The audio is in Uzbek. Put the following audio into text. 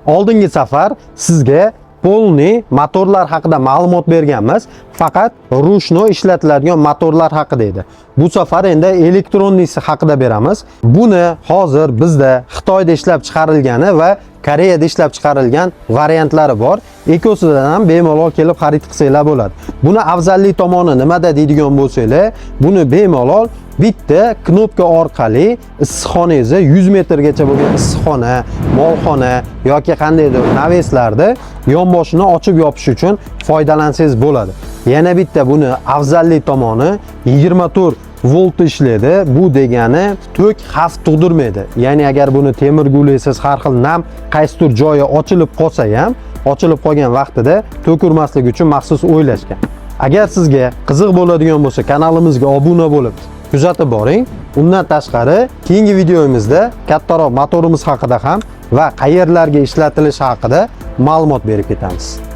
Oldingi safar sizga полный motorlar haqida ma'lumot berganmiz. Faqat ручной ishlatiladigan motorlar haqida edi. Bu safar endi электронный si haqida beramiz. Buni hozir bizda Xitoyda ishlab chiqarilgani va Koreyada ishlab chiqarilgan variantlari bor. Ikkosidan ham bemalol kelib xarid qilsanglar bo'ladi. Buni afzallik tomoni nimada deydigan bo'lsanglar, buni bemalol bitta knopka orqali issiqxonangizni 100 metrgacha bo'lgan issiqxona, molxona yoki qandaydir навес larda yonboshini ochib yopish uchun foydalansangiz bo'ladi. Yana bitta buni afzallik tomoni 24 volt ishlaydi. Bu degani tok xavf tug'dirmaydi. Ya'ni agar buni temir gulaysiz, har xil nam qaysidir joyi ochilib qolsa ham, ochilib qolgan vaqtida tok urmasligi uchun maxsus o'ylashgan. Agar sizga qiziq bo'ladigan bo'lsa, kanalimizga obuna bo'lib kuzatib boring. Undan tashqari keyingi videomizda kattaroq motorimiz haqida ham va qayerlarga ishlatilishi haqida ma'lumot berib ketamiz.